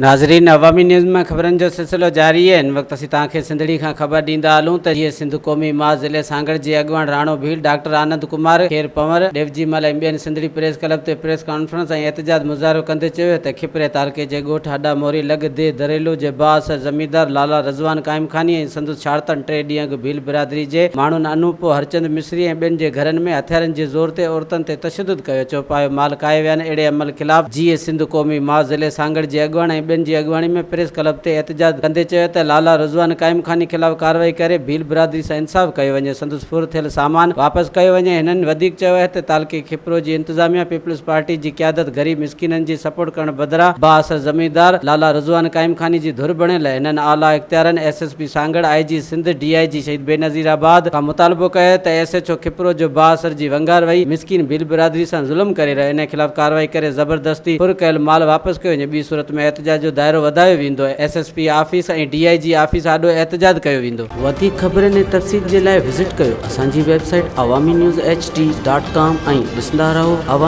ناظرين عوامي نيوز مان خبرن جو سلسلو جاري آهي هن وقت اسين توهان کي سنڌڙي کان خبر ڏيندا هلون ته جيئي سنڌ قومي محاذ ضلعي سانگهڙ جي اڳواڻ راڻو ڀيل، ڊاڪٽر آنند ڪمار، کير پنور، ڏيوجي مل ۽ ٻين سنڌڙي پريس ڪلب تي پريس ڪانفرنس ۽ احتجاج مظاهرو ڪندي چيو ته کپري تعلقي جي ڳوٺ هڏا موري لڳ ديهه دريلو جي بااثر زميندار لالا رضوان قائمخاني ۽ سندس ڇاڙتن ٽي ڏينهن اڳ ڀيل برادري جي ماڻهن انوپو هرچند مصري ۽ ٻين جي گهرن ۾ هٿيارن جي زور تي عورتن تي تشدد ڪيو چوپايو مال ڪاهي ويا آهن اهڙي عمل خلاف جيئي سنڌ قومي محاذ ضلعي سانگهڙ جي اڳواڻ ۽ ٻين جي اڳواڻي ۾ پريس ڪلب تي احتجاج ڪندي چيو ته لالا رضوان قائم خاني خلاف ڪارروائي ڪري ڀيل برادري سان انصاف ڪيو وڃي سندس ڦر ٿيل سامان واپس ڪيو وڃي هنن وڌيڪ چيو آهي ته تعلقي کپرو جي انتظاميا پيپلز پارٽي جي قيادت غريب مسڪينن جي سپورٽ ڪرڻ بدران بااثر زميندار لالا رضوان قائم خاني جي ڌر بڻيل هنن اعليٰ اختيارن S S P Sanghar I G Sindh D I G Shaheed Benazirabad کان مطالبو ڪيو ته ايس ايڇ او کپرو جو بااثر جي ونگار وهي مسڪين ڀيل برادري سان ظلم ڪري رهيو انهي خلاف ڪارروائي ڪري زبردستي ڦر ڪيل مال واپس ڪيو وڃي ٻي صورت ۾ احتجاج جو دائرو وڌايو ويندو ۽ S S P office ۽ D I G office آڏو احتجاج ڪيو ويندو. وڌيڪ خبرن ۽ تفصيل جي لاء وزٽ ڪيو اسان جي website Awami news H D dot com ۽ ڏسندا رهو عوامي.